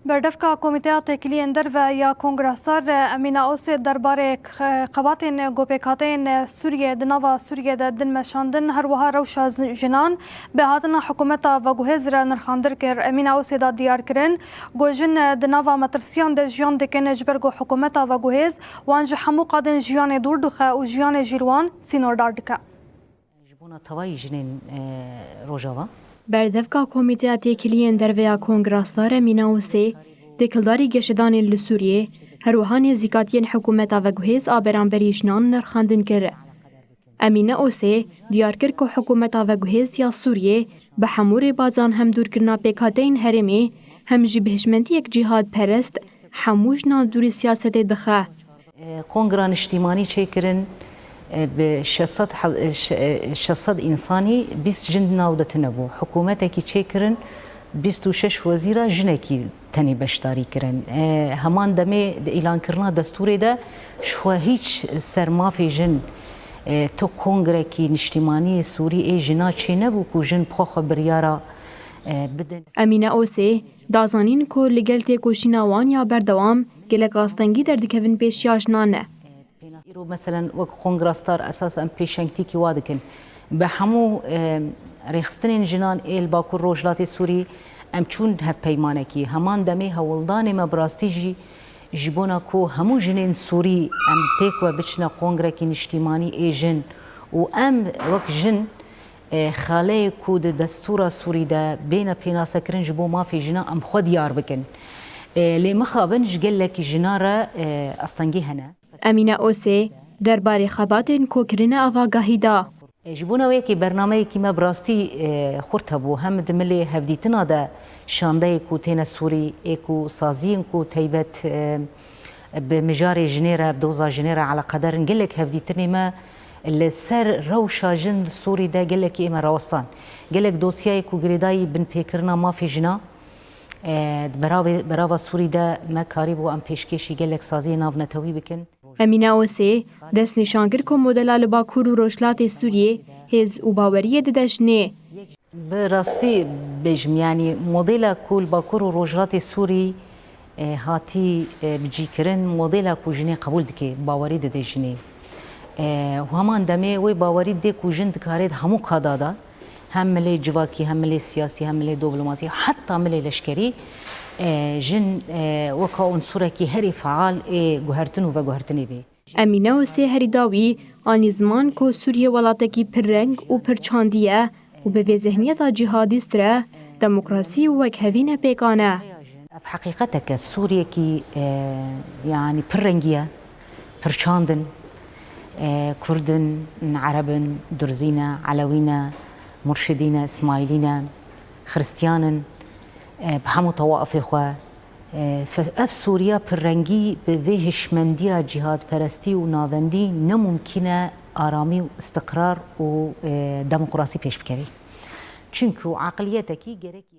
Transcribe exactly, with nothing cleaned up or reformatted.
Berdevka Komîteya Têkiliyên Derve ya Kongra Star, Emîne Osê, derbarê xe-, xebatên ku pêkhateyên Sûriyê di nava Sûriyê de din meşandin, her wiha rewşa zi-, jinan bi hatina hikûmeta veguhêz re nirxandir kir. Emîne Osê da diyar kirin ku jin di nava metirsiyan de jiyan dikin, ji ber ku hikûmeta veguhêz wan ji hemû qadên jiyanê dûr dixe û jiyanê jî li wan sînordar dike. Ji bona tevayî jinên, e, Rojava. Berdevka Komîteya Têkiliyên Derve ya Kongra Star, Emîne Osê, têkildarî geşedanên li Sûriyê, her wiha nêzîkatiyên hikûmeta veguhêz a beramberî jinan nirxandin kir. Emîne Osê diyar kir ku hikûmeta veguhêz ya Sûriyê bi hemû rêbazan hem dûrkirina pêkhateyên herêmê, hem jî bi hişmendiyek cîhadperest hemû jinan dûrî siyasetê dixe. E, Kongra Niştîmanî çêkirin, e, bi şeş sed he-, e, şe-, e, şeş sed însanî, bîst jin di nav de tune bû. Hikûmetekî çêkirin, bîst û şeş wezîra jinekî tenê beşdarî kirin. E, heman demê di îlankirina destûrê de ji xwe hîç ser mafê jin, e, tu kongrekî niştîmanî Sûrî ê jina çênebû ku jin bi xwe xwe biryara, e, bidin. Emîne Osê da zanîn ku li gel têkoşîna wan ya berdewam gelek astengî derdikevin pêşiya jinan e. Îro meselen wek Kongra Star esas em pêşengtîkî wa dikin. Bi hemû, e, rêxistinên jinan ê li Bakur Rojhilatê Sûrî em çûn hevpeymanekî. Heman demê hewldanê me bi rastî jî ji bona ku hemû jinên Sûrî em pêk we biçine kongrekî niştîmanî ê jin û em wek jin, e, xaleyê ku di destûra Sûrî de bêne pênasekirin ji bo mafê jinan em xwe diyar bikin. E, lê mixabin ji gelekî jinan re, e, astengî hene. Emîne Osê derbarê xebatên ku kirine avagahî da. E, ji bona wê yekê bernameyekî me bi rastî, e, xurt hebû. Hem di milê hevdîtina de şandeyê ku têne Sûrî, ê ku saziyên ku teybet, e, bi mijarê jinê re, bi doza jinê re eleqedar in. Gelek hevdîtinê me li ser rewşa jin li Sûrî de gelekî ê me rawestan. Gelek dosyayê ku girêdayî binpêkirina mafê jina, e, di beravê, berava Sûrî de me karîbû em pêşkêşî gelek saziyê navnetewî bikin. Emîne Osê destnîşan kir ku modela li Bakur û Rojhilatê Sûriyê hêz û baweriyê dide jinê. Bi rastî bêjim, yanî modela ku li Bakur û Rojhilatê Sûrî, e, hatî, e, bicîkirin, modela ku jinê qebûl dike, bawerî dide jinê. E, û heman demê wê bawerî dide ku jin dikare di hemû qada de, hem milê civakî, hem milê siyasî, hem milê diplomasî, heta milê leşkerî, e, jin, e, weka unsurekî herî feal ê guhertin û veguhertinê bê. Emîne Osê herî dawî anî ziman ku Sûriye welatekî pirreng û pirçandî ye û bi vê zihniyeta cîhadîst re demokrasî û wekhevî ne pêkan e. Ev heqîqetek e, Sûriyekî, e, yanî pirrengî ye, pirçand in, e, Kurd in, Ereb in, Durzî ne, Elewî ne, Murşidî ne, Îsmaîlî ne, Xiristiyan in, e, bi hemû tewafê xwe, e, fe-, ev Sûriya pirrengî bi vê hişmendiya cîhadperestî û navendî ne mumkîn e aramî û îstiqrar û, e, demokrasî pêş bikevî. Çimkû eqliyetekî gerekî